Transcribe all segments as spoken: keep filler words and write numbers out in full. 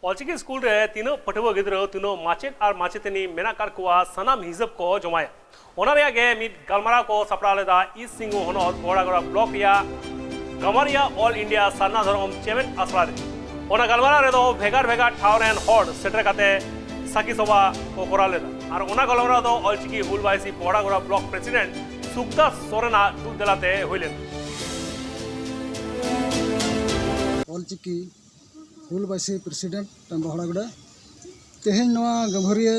Ol Chiki school ᱨᱮ ᱛᱤᱱᱟᱹᱜ ᱯᱟᱹᱴᱷᱩᱣᱟᱹ ᱜᱤᱫᱽᱨᱟᱹ, ᱛᱤᱱᱟᱹᱜ ᱢᱟᱪᱮᱫ ᱟᱨ ᱢᱟᱪᱮᱛᱟᱹᱱᱤ ᱢᱮᱱᱟᱜ ᱟᱠᱟᱫ ᱠᱚᱣᱟ, ᱥᱟᱱᱟᱢ ᱦᱤᱥᱟᱹᱵ ᱠᱚ ᱡᱚᱢᱟᱭᱟ᱾ ᱚᱱᱟ ᱨᱮᱭᱟᱜ ᱜᱮ ᱢᱤᱫ ᱜᱟᱞᱢᱟᱨᱟᱣ ᱠᱚ ᱥᱟᱯᱲᱟᱣ ᱞᱮᱫᱟ ᱤᱥᱴ ᱥᱤᱝᱵᱷᱩᱢ ᱦᱚᱱᱚᱛ ᱵᱚᱦᱲᱟᱜᱚᱲᱟ ᱵᱞᱚᱠ ᱨᱮᱭᱟᱜ ᱜᱟᱢᱟᱨᱤᱭᱟ ᱚᱞ ᱤᱱᱰᱤᱭᱟ ᱥᱟᱨᱱᱟ ᱫᱷᱚᱨᱚᱢ ᱪᱮᱢᱮᱫ ᱟᱥᱲᱟ ᱨᱮ᱾ ᱚᱱᱟ ᱜᱟᱞᱢᱟᱨᱟᱣ ᱨᱮᱫᱚ ᱵᱷᱮᱜᱟᱨ ᱵᱷᱮᱜᱟᱨ ᱴᱷᱟᱶ ᱨᱮᱱ ᱦᱚᱲ ᱥᱮᱴᱮᱨ ᱠᱟᱛᱮ ᱥᱟᱹᱠᱷᱤ ᱥᱚᱵᱷᱟ ᱠᱚ ᱠᱚᱨᱟᱣ ᱞᱮᱫᱟ᱾ ᱟᱨ ᱚᱱᱟ ᱜᱟᱞᱢᱟᱨᱟᱣ ᱫᱚ ᱚᱞᱪᱤᱠᱤ ᱦᱩᱞ ᱵᱟᱭᱥᱤ ᱵᱚᱦᱲᱟᱜᱚᱲᱟ ᱵᱞᱚᱠ ᱯᱨᱮᱥᱤᱰᱮᱱᱴ ᱥᱩᱠᱫᱟᱥ ᱥᱚᱨᱮᱱᱟᱜ ᱫᱩᱜ ᱫᱮᱞᱟᱛᱮ ᱦᱩᱭ ᱞᱮᱱᱟ᱾ ᱚᱞᱪᱤᱠᱤ ᱦᱩᱞ ᱵᱟᱭᱥᱤ ᱯᱨᱮᱥᱤᱰᱮᱱᱴ ᱵᱚᱦᱲᱟᱜᱚᱲᱟ᱾ ᱛᱮᱦᱮᱧ ᱱᱚᱣᱟ ᱜᱟᱹᱢᱵᱷᱟᱹᱨᱤᱭᱟᱹ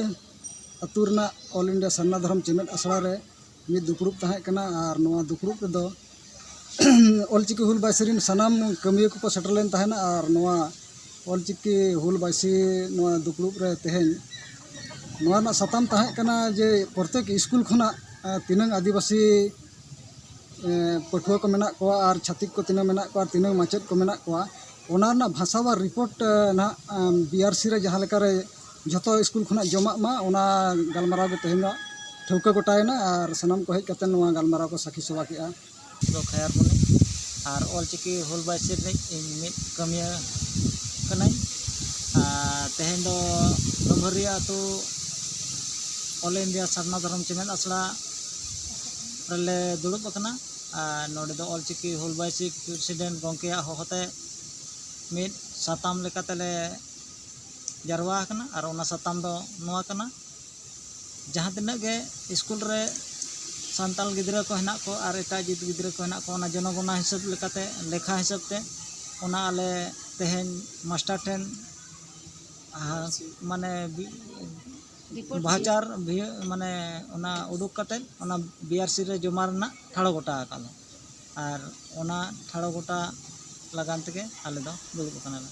ᱟᱹᱛᱩ ᱨᱮᱱᱟᱜ ᱚᱞ ᱤᱱᱰᱤᱭᱟ ᱥᱟᱨᱱᱟ ᱫᱷᱚᱨᱚᱢ ᱪᱮᱢᱮᱫ ᱟᱥᱲᱟ ᱨᱮ ᱢᱤᱫ ᱫᱩᱯᱲᱩᱵ ᱛᱟᱦᱮᱸ ᱠᱟᱱᱟ᱾ ᱟᱨ ᱱᱚᱣᱟ ᱫᱩᱯᱲᱩᱵ ᱨᱮᱫᱚ ᱚᱞᱪᱤᱠᱤ ᱦᱩᱞ ᱵᱟᱭᱥᱤ ᱨᱮᱱ ᱥᱟᱱᱟᱢ ᱠᱟᱹᱢᱤᱭᱟᱹ ᱠᱚᱠᱚ ᱥᱮᱴᱮᱨ ᱞᱮᱱ ᱛᱟᱦᱮᱱᱟ᱾ ᱟᱨ ᱱᱚᱣᱟ ᱚᱞᱪᱤᱠᱤ ᱦᱩᱞ ᱵᱟᱭᱥᱤ ᱱᱚᱣᱟ ᱫᱩᱯᱲᱩᱵ ᱨᱮ ᱛᱮᱦᱮᱧ ᱱᱚᱣᱟ ᱨᱮᱱᱟᱜ ᱥᱟᱛᱟᱢ ᱛᱟᱦᱮᱸ ᱠᱟᱱᱟ ᱡᱮ ᱯᱨᱚᱛᱮᱠ ᱥᱠᱩᱞ ᱠᱷᱚᱱᱟᱜ, ᱟᱸ, ᱛᱤᱱᱟᱹᱝ ᱟᱹᱫᱤᱵᱟᱹᱥᱤ, ᱮᱸ, ᱯᱟᱹᱴᱷᱩᱣᱟᱹ ᱠᱚ ᱢᱮᱱᱟᱜ ᱠᱚᱣᱟ ᱟᱨ ᱪᱷᱟᱹᱛᱤᱠ ᱠᱚ ᱛᱤᱱᱟᱹᱝ ᱢᱮᱱᱟᱜ ᱠᱚᱣᱟ ᱟᱨ ᱛᱤᱱᱟᱹᱝ ᱢᱟᱪᱮᱫ ᱠᱚ ᱢᱮᱱᱟᱜ ᱠᱚᱣᱟ, ᱚᱱᱟ ᱨᱮᱱᱟᱜ ᱵᱷᱟᱥᱟᱣᱟᱨ ᱨᱤᱯᱳᱨᱴ, ᱮᱸ, ᱱᱟᱦᱟᱜ, ᱟᱸ, ᱵᱤ ᱟᱨ ᱥᱤ ᱨᱮ ᱡᱟᱦᱟᱸ ᱞᱮᱠᱟᱨᱮ ᱡᱷᱚᱛᱚ ᱥᱠᱩᱞ ᱠᱷᱚᱱᱟᱜ ᱡᱚᱢᱟᱜ ᱢᱟ, ᱚᱱᱟ ᱜᱟᱞᱢᱟᱨᱟᱣ ᱜᱮ ᱛᱮᱦᱮᱧ ᱫᱚ ᱴᱷᱟᱹᱣᱠᱟᱹ ᱜᱚᱴᱟᱭᱮᱱᱟ ᱟᱨ ᱥᱟᱱᱟᱢ ᱠᱚ ᱦᱮᱡ ᱠᱟᱛᱮ ᱱᱚᱣᱟ ᱜᱟᱞᱢᱟᱨᱟᱣ ᱠᱚ ᱥᱟᱹᱠᱷᱤ ᱥᱚᱵᱷᱟ ᱠᱮᱜᱼᱟ᱾ ᱫᱚ ᱠᱷᱟᱭᱟᱨᱢᱚᱱᱤ ᱟᱨ ᱚᱞᱪᱤᱠᱤ ᱦᱩᱞ ᱵᱟᱭᱥᱤ ᱨᱤᱱᱤᱡ ᱤᱧ ᱢᱤᱫ ᱠᱟᱹᱢᱤᱭᱟᱹ ᱠᱟᱹᱱᱟᱹᱧ᱾ ᱟᱨ ᱛᱮᱦᱮᱧ ᱫᱚ ᱜᱟᱹᱢᱵᱷᱟᱹᱨᱤᱭᱟᱹ ᱟᱹᱛᱩ ᱚᱞ ᱤᱱᱰᱤᱭᱟ ᱥᱟᱨᱱᱟ ᱫᱷᱚᱨᱚᱢ ᱪᱮᱢᱮᱫ ᱟᱥᱲᱟ ᱨᱮᱞᱮ ᱫᱩᱲᱩᱵ ᱟᱠᱟᱱᱟ᱾ ᱟᱨ ᱱᱚᱰᱮ ᱫᱚ ᱚᱞᱪᱤᱠᱤ ᱦᱩᱞ ᱵᱟᱭᱥᱤ ᱯᱨᱮᱥᱤᱰᱮᱱᱴ ᱜᱚᱢᱠᱮᱭᱟᱜ ᱦᱚᱦᱚᱛᱮ ᱢᱤᱫ ᱥᱟᱛᱟᱢ ᱞᱮᱠᱟ ᱛᱮᱞᱮ ᱡᱟᱨᱣᱟ ᱟᱠᱟᱱᱟ᱾ ᱟᱨ ᱚᱱᱟ ᱥᱟᱛᱟᱢ ᱫᱚ ᱱᱚᱣᱟ ᱠᱟᱱᱟ, ᱡᱟᱦᱟᱸ ᱛᱤᱱᱟᱹᱜ ᱜᱮ ᱥᱠᱩᱞ ᱨᱮ ᱥᱟᱱᱛᱟᱲ ᱜᱤᱫᱽᱨᱟᱹ ᱠᱚ ᱦᱮᱱᱟᱜ ᱠᱚ ᱟᱨ ᱮᱴᱟᱜ ᱡᱟᱹᱛ ᱜᱤᱫᱽᱨᱟᱹ ᱠᱚ ᱦᱮᱱᱟᱜ ᱠᱚ, ᱚᱱᱟ ᱡᱚᱱᱚᱜᱚᱱᱟ ᱦᱤᱥᱟᱹᱵ ᱞᱮᱠᱟᱛᱮ, ᱞᱮᱠᱷᱟ ᱦᱤᱥᱟᱹᱵ ᱛᱮ, ᱚᱱᱟ ᱟᱞᱮ ᱛᱮᱦᱮᱧ ᱢᱟᱥᱴᱟᱨ ᱴᱷᱮᱱ, ᱟᱨ, ᱢᱟᱱᱮ, ᱵᱤ-, ᱨᱤᱯᱳᱨᱴ ᱵᱷᱟᱪᱟᱨ ᱵᱷᱤ-, ᱢᱟᱱᱮ, ᱚᱱᱟ ᱩᱰᱩᱠ ᱠᱟᱛᱮ ᱚᱱᱟ ᱵᱤ ᱟᱨ ᱥᱤ ᱨᱮ ᱡᱚᱢᱟ ᱨᱮᱱᱟᱜ ᱴᱷᱟᱲᱚ ᱜᱚᱴᱟ ᱟᱠᱟᱫ ᱞᱮ᱾ ᱟᱨ ᱚᱱᱟ ᱴᱷᱟᱲᱚ ᱜᱚᱴᱟ ᱞᱟᱜᱟᱱ ᱛᱮᱜᱮ ᱟᱞᱮ ᱫᱚ ᱫᱩᱲᱩᱵ ᱟᱠᱟᱱᱟᱞᱮ᱾